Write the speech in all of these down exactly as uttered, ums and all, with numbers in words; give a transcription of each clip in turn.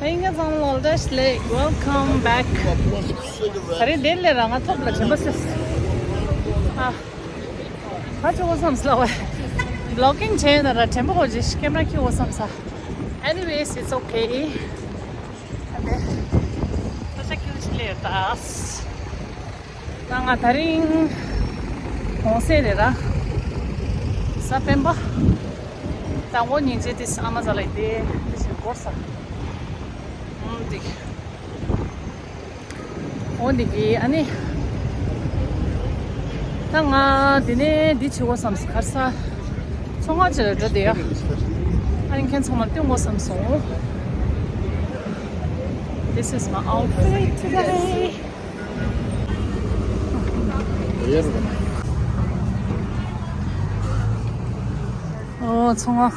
Hey, guys, I'm Waldash Lake. Welcome back. ད་རེས་དེ་ལས་རང་ང་ཐོབ་ལ་དྲན་པ་སེ། ཨ། ཁ་ཆེ་བོ་བསམ་སླ་བ། Vlogging བྱས་ན་ར་དྲན་པ་ཧོ་ཇི་ཀེམ་ར་ཁྱི་བོ་བསམ་ས། Anyways, it's okay. ཨ་ནི། ཁ་ཆེ་ཁྱི་ཆི་ལས་ད། ང་ང་དེ་རིང་གོང་སེ་རེད་ར། ས་སྤེན་པ། དང་པོ་ཉིན་བྱེད་དེ་ཨ་མ་ཟ་ལ་ཡི་དེ་དེ་བཞིན་སྐོར་ས། འོ་འདི། འོ་འདི་གི་ཨ་ནི། ད་ང་དེ་ནས་འདི་བྱེད་དགོས་བསམ་སོང་གར་ས། ཚོང་ཁང་ཅིག་ལ་འགྲོ་བསྡད་ཡ། ཨ་ནི་ཁྱེད་ཚང་མར་སྟོན་དགོས་བསམ་སོང་། This is my outfit today. ཨོ་ཚོང་ཁང་།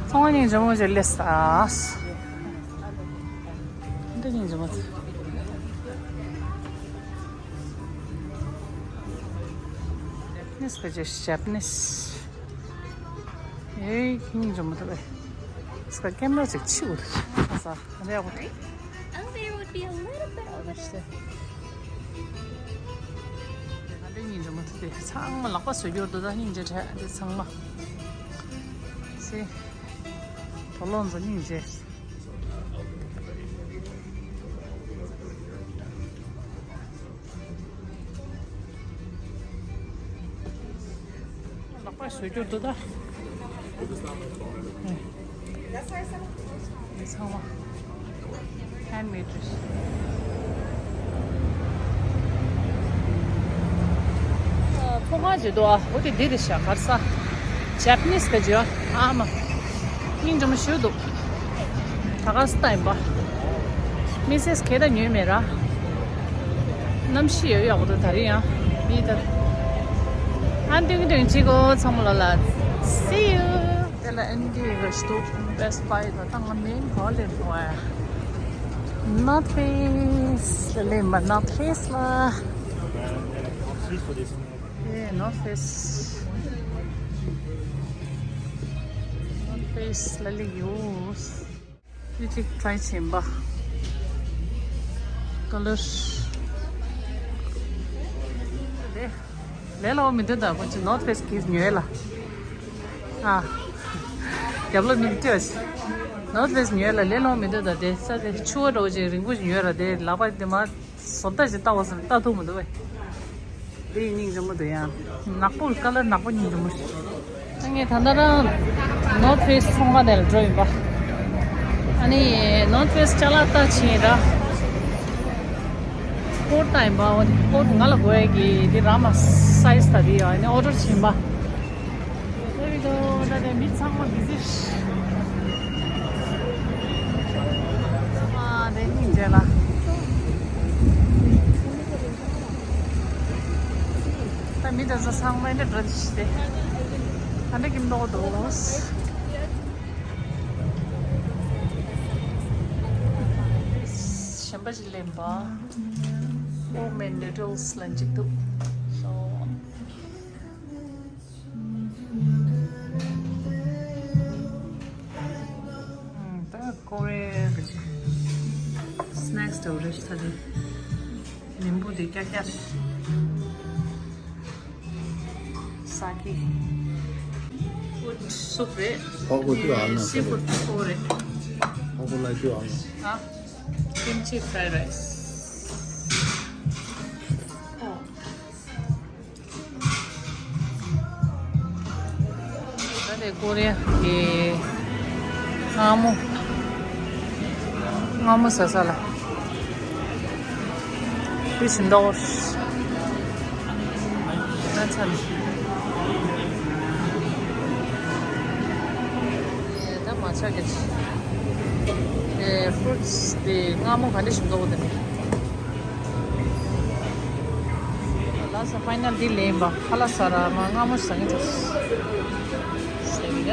ཚོང་ཁང་ནས་འཇོན་མོ་ཅིག་སླེབས་ས། འདི་ནས་འཇོན་མོ་ཅིག Japanese ག་ཅིག Japanese། ཨེ་ཁྱི་ཉིན་འཇོན་མོ་ཐུབ་པས། སྐ་ཀེམ་ར་ཅིག་ཕྱི་འུ་ཐུབ་ས་རེད་འོ། Over there would be a little bit over there. ང་འདི་སྙིང་རྗེ་མོ་དེ་ཚང་མ་ལག་པ་བཟོ་རྒྱུར་འདུག་ད་སྙིང་རྗེ་དྲགས་འདི་ཚང་མ། སེ། དོ་ལོ་ཚོ་སྙིང་རྗེ། ལག་པ་བཟོ་རྒྱུར་འདུག་ད། འདི་ཚང་མ་ཧན་མེད་རེད། ཨ། ཚོང་ཁང་ཅིག་འདུག་ཨ། འོ་དེ་འདི་རེད་ཤག་གར་ས། Japanese ག་ཅིག་ཨ་མ། སྙིང་རྗེ་མོ་ཞེ་པོ་འདུག་ད་ག་སི་ད་ཡིན་པ། མི་སེས་ཁེ་ད་ཉོས་མེད་ར། གནམ་གཤིས་ཡོད་ཡག་པོ་འདུག་ད་རེས་ཡང་མི་ད། ཨ་ཏིང་ཏིང་ཅིག་གོ་ཚང་མ་ལ་ལ། See you. དེ་ལ་ཨེན་ཌི་གི་སྟོབས་Best Buy ད་ད་ང་མིང་གོ་ལེན་བ། North Face ལ་ལེན་པ། North Face ལ། ཨེ། North Face། North Face ལ་ལེན་ཡོད། ཡུ་ཅིག་ཊ་རའི་བྱེད་པ། ཀ་ལར། ལས་སླ་པོ་མི་འདུག་ད་ཁོ་ཚོ་North Face གིས་ཉོས་ལ། ཨ། རྒྱབ་ལོགས་མི་ལྟོས། North Face ཉོས་ལ་ལས་སླ་པོ་མི་འདུག་ད་དེ་ས་དེ་ཆུ་བ་འདྲ་བོ་ཅིག་རིང་པོ་ཞིག་ཉོས་ར་དེ་ལག་པ་དེ་མ། བཟོ་ལྟ་ཞིག་ལྟ་བ་ཟེར་ལྟ་ཐུབ་མི་འདུག་བས། དེ་ཡི་སྙིང་རྗེ་མོ་འདུག་ཡང་། ནག་པོ་ཀ་ལར་ནག་པོ་སྙིང་རྗེ་མོ་ཞིག་ཨ་ངས་ད་ལྟ་རང་North Face ཚོང་ཁང་དེ་ལ་འགྲོ་ཡིན་པ། ཨ་ནི་North Face ཅ་ལག་ལྟ་ཕྱིན་ར། ཀོཊ་ལྟ་ཡིན་པ། འོ་དེ་ཀོཊ་ང་ལ་དགོས་ཡ་གི་དེ་རང་མ་སའི་ཛི་ལྟ་དེ་ཡོད། ཨ་ནི་ཨོ་ཌར་ཕྱིན་པ། There we go. ད་དེ་མི་ཚང་མ་བི་ཟི། ཨ་དེ་སྙིང་རྗེ་ལ། ད་མི་དེ་ཚོ་ཚང་མ་འདི་འདྲ་འགྲོ་དེ་ཤི་དེ། ད་འདྲ་གི་མདོག་འདུག་གཞན་པ་ཞིག་ལེན་པ། Home and Noodles ལ་འཇིགས་འདུག So། ད་ཀོ་རེ་གི་སི་ནེག་སི་དེ་རེད་ཤག་དེ། ནིམ་བུ་དེ་ཀྱག་ཀྱག་ས་ཀི། ཧུད་སུབ་རེད། ཧོ་ཀོ་ཏུ་ཨ་ན་སི་ཧུད་ཀོ་རེད། ཧོ་ཀོ་ལ་ཏུ་ཨ་ན། ཨ། Kimchi fried rice. ད་དེ་ཀོ་རི་ཡ་གི་མངར་མོ། མངར་མོ་ཟ་ས་ལ། Fish noodles. ད་ཚར། ད་མ་ཆག་གི། ཨེ། ཕུ་རུ་ཊི་སི་དེ་མངར་མོ་ག་འདྲ་ཞིག་འདུག་དེ། ལ་ས་ཕའི་ནལ་འདི་ལེན་པ། ཁ་ལག་ཟ་ར་མ་མངར་མོ་ཟ་ངེས་ཐུག་སེ་ག་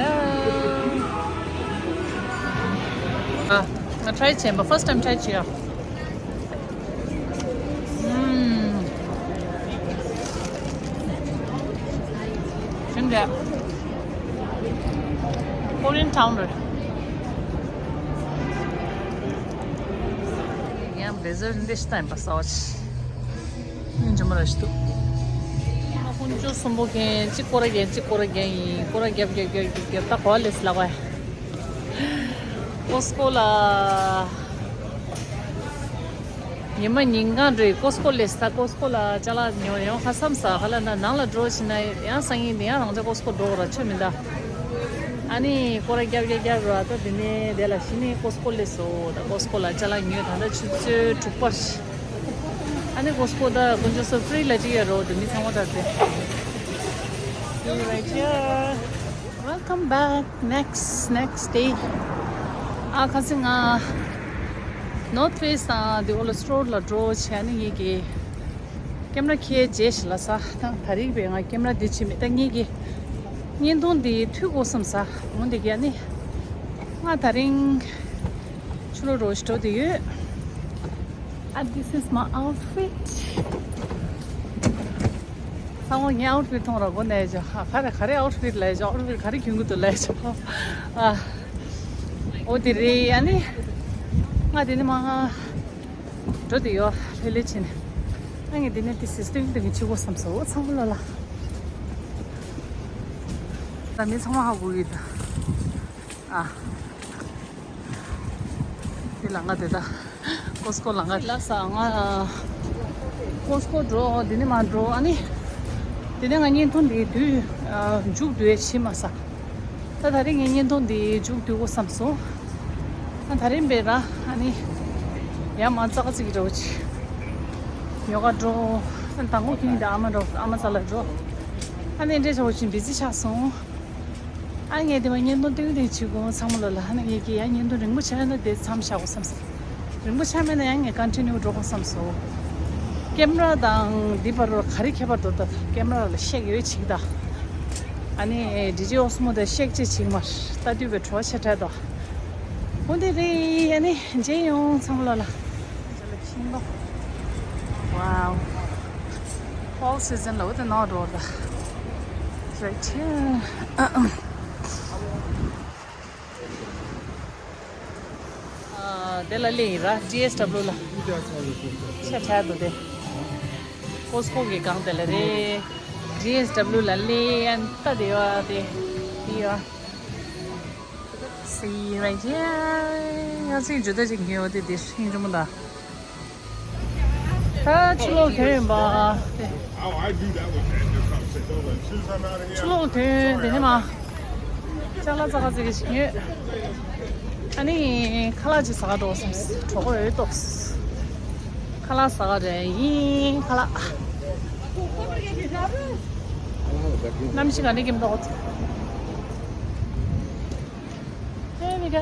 ཨ། ང་ཊ་རའི་བྱས་པ། ཕར་སི་ཊི་ཊའིམ་ཊ་རའི་བྱས་ཡ། ཨུམ། ཞིམ་རེད། ཀོ་རི་ཡན་ཊའུན་རེད། ལེ་ཟར་འདི་ཤི་ཏན་པ་སའོ་ཆི། ཡིན་ཇི་མ་ར་ཤི་ཏུ། དཀོན་མཆོག་གསུམ་པོ་གན་གཅིག་སྐོར་ར་རྒྱག་གཅིག་སྐོར་ར་རྒྱག་ཡིན། སྐོར་ར་རྒྱབ་རྒྱབ་རྒྱབ་རྒྱབ་རྒྱབ་ད་གོ་ལེ་སི་ལ་གོ་ཡ། ཀོ་སི་ཀོ་ལ། ཉི་མ་ཉིན་གང་འགྲོ་ཡི་ཀོ་སི་ཀོ་ལེ་སི་ད་ཀོ་སི་ཀོ་ལ་ཅ་ལག་ཉོ་ཡོང་ཁ་བསམ་ས་ཁ་ལ་ན་ནང་ལ་འགྲོ་ཕྱིན་ན་ཡང་སང་ཉིན་དེ་ཡང་རང་ཅག་ཀོ་སི་ཀོ་འགྲོ་ར་ཆོ་མི་འདའ། ཨ་ནི་སྐོར་ར་རྒྱབ་རྒྱབ་རྒྱབ་ར་ད་དེ་ནས་དེ་ལ་གཞི་ནས་ཀོ་སི་ཀོ་ལེ་སོ་ད་ཀོ་སི་ཀོ་ལ་ཅ་ལག་ཉོས་ད་ད་ཆུ་ཚོད་དྲུག་པ། ཨ་ནི་ཀོ་སི་ཀོ་ད་དཀོན་མཆོག་གསུམ་ཧྥི་རི་ལ་ཅིག་ཡོད་རོ་དེ་མི་ཚང་མ་ད་དེ། See you right here. Welcome back. Next, next day. ཨ་ཁ་སང་ང་North Face དང་དེ་འོ་ལ་སི་ཊོར་ལ་འགྲོ་བྱས་ནས་ངེད་ཀྱི་ཀེམ་ར་ཁྱེར་རྗེས་ཤིག་ལ་ས་དང་ད་རིག་པའི་ང་ཀེམ་ར་འདི་བྱེད་མེད་ད་ངེད་ཀྱི་བརྙན་ཐུང་འདི་མཐུད་དགོས་བསམ་ས་འོ་འདི་ག་ནི་ང་ད་རིང་ཆུ་ལོག་རོ་ཞིག་འགྲོ་དེ་ཡོད། And this is my outfit. ཚང་མ་ངའི་ཨའུཊ་ཕིཊ་མཐོང་ར་གོ་ནས་ཇོ་ཧ་ག་རེ་ག་རེ་ཨའུཊ་ཕིཊ་ལས་ཇོ་ཨའུཊ་ཕིཊ་ག་རེ་གྱོན་གི་འདུག་ལས་ཇོ་ཨ། འོ་དེ་རེད་ཨ་ནི། ང་དེ་ནི་མ་ང་འགྲོ་དེ་ཡོད་ལྷེ་ལྷེ་ཕྱིན། ང་ངས་དེ་ནི་དེ་སིས་ཏིང་དེ་གི་ཆི་གོ་བསམ་སོ་འོ་ཚང་མ་ལོ་ལ། ད་མི་ཚང་མ་ཧ་གོ་གི་ད། ཨ། དེ་ལ་ང་དེ་ད། ཀོ་སི་ཀོ་ལ་ང་། ལགས་སོ་ང་། ཀོ་སི་ཀོ་འགྲོ་དེ་ནས་མ་འགྲོ་ཨ་ནི། དེ་ནས་ང་བརྙན་ཐུང་འདི་དུས། མཇུག་བསྡུ་ཡས་ཕྱིན་མ་ས། ད་ད་རིང་ངས་བརྙན་ཐུང་འདི་མཇུག་བསྡུ་དགོས་བསམ་སོང་། ད་ད་རིང་བས་ར་ཨ་ནི། ཡ་མ་ཙག་ཙིག་འགྲོ་ཅིག་ཉོ་ག་འགྲོ། དང་པོ་ཁྱིམ་དེ་ཨ་མ་འགྲོ་ཨ་མ་ཙ་ལ་འགྲོ། ཨ་ནི་འདྲེ་ཆོག་ཅིག་བི་ཟི་ཆགས་སོང་། ཨ་ངས་དེ་མ་བརྙན་ཐུང་ཏིང་ཏིང་བྱེད་དགོས་ཚང་མ་ལོ་ལ་ཨ་ནི་ངས་ཀྱི་ཡ་བརྙན་ཐུང་རིང་པོ་ཆགས་ན་དེ་མཚམས་བཞག་དགོས་བསམ་སོང་། རིང་པོ་ཆགས་མེད་ན་ཡང་ངས་ཀོན་ཊི་ནིའུ་འགྲོ་དགོས་བསམ་སོང་། ཀེམ་ར་དང་འདི་བར་རོ་ག་རེ་ཁྱད་པར་འདུག་ད་ཀེམ་ར་ལ་ཤེག་ཡོད་ཅིག་ད། ཨ་ནི་ཌི་ཇེ་ཨོ་སི་མོ་དང་ཤེག་ཅེ་ཅིག་མར་ལྟ་དུས་པའི་བྲོ་བ་ཆེ་དྲགས་དོ། འོ་འདི་རེད་ཨ་ནི་མཇལ་ཡོང་ཚང་མ་ལོ་ལ། Wow. Fall season ལ་འོ་དེ་ནང་འགྲོ་ལ། Right here. ཨ་དེ་ལ་ལེ་ཡིན་ར་ཌི་ཨེས་ཌབ་ལུ་ལ། ཆེ་ཕྲ་དུ་དེ། ཀོ་སི་ཀོ་གི་སྒང་དེ་ལ་རེད། ཌི་ཨེས་ཌབ་ལུ་ལ་ལེ་ཡན་ཏ་དེ་ཡོད་དེ། དེ་ཡོད། See you right here. ཡང་སྲིད་ཇུ་ད་ཅིག་ཉོས་ཏེ་དེ་ཤིང་ཇུ་མོ་ད། ད་ཆུ་ལོག་གྱོན་ཡིན་པ། Oh, I do that with that. Just trying to say, don't let shoes, I'm out of here. ཆུ་ལོག་གྱོན་དེ་ནི་མ། ཅ་ལག་ཙག་ཙིག་ཞིག་ཉོས། ཨ་ནི་ཁ་ལག་ཅིག་ཟ་ག་འགྲོ་བསམ། གྲོད་ཁོག་ཡོད་ཏོག་ཁ་ལག་ཟ་ག་རེད་ཡིན་ཁ་ལག་གནམ་གཤིས་ག་འདྲ་གྱིན་འདུག There we go.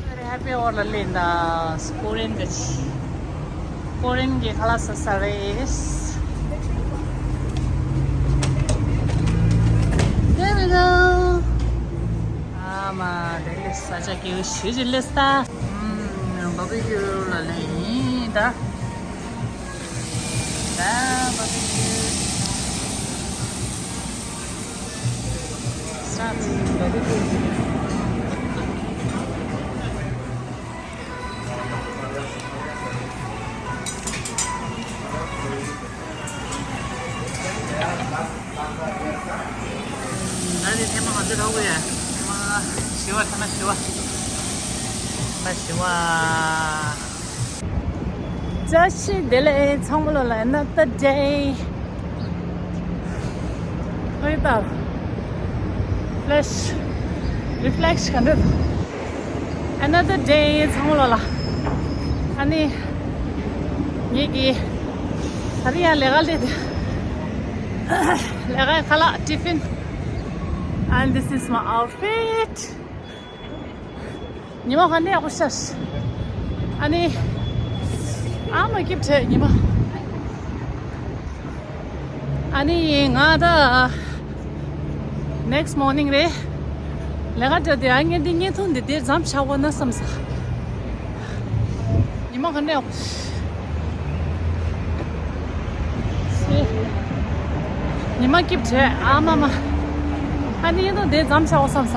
Very happy hour ལ་ལེན་ད། ཀོ་རེན་གྱི་ཀོ་རེན་གྱི་ཁ་ལག་ཟ་ས་རེད། There we go. ཨ་མ་དེ་ལས་ས་ཆ་སྐྱིད་པོ་ཞེ་ཅིག་སླེབས་ད། ཨུམ། བྷར་བྷི་ཀིའུ་ལ་ལེན་ཡིན་ད། ད་བྷར་བྷི་ཀིའུ། Start བྷར་བྷི་ཀིའུ། ད་ནི་ཐེངས་མ་ང་ཚོ་རོགས་ཡ། ཐེངས་མ་བཞི་པ་ཐེངས་མ་བཞི་པ། ཐེངས་མ་བཞི་པ། བཀྲ་ཤིས་བདེ་ལེགས་ཚང་མ་ལོ་ལ་another day. ཧོ་ཡི་ད། Flash reflection ག་འདྲ། Another day ཚང་མ་ལོ་ལ། ཨ་ནི། ངེད་ཀྱི། ད་རིང་ཡང་ལས་ཀ་སླེབས་ཏེ། ལས་ཀའི་ཁ་ལག་ཏི་ཕིན། And this is my outfit. ཉི་མ་ག་འདྲ་ཡག་པོ་ཤར། ཨ་ནི། ཨ་མ་སྐྱིད་བྱས་ཉི་མ། ཨ་ནི་ང་ད། Next morning རེད། ལས་ཀ་འགྲོ་དུས་ཨ་ངས་འདི་བརྙན་ཐུང་འདི་འདིར་མཚམས་བཞག་དགོས་ན་བསམ་ས། ཉི་མ་ག་འདྲ་ཡག་པོ། ཉི་མ་སྐྱིད་བྱས་ཨ་མ་མ། ཨ་ནི་ཡིན་ནོ་དེ་མཚམས་བཞག་དགོས་བསམ་ས།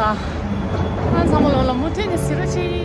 ཨ་ཚང་མ་ལོ་ལ་མུ་མཐུད་ནས་གཟིགས་རོགས་གྱིས།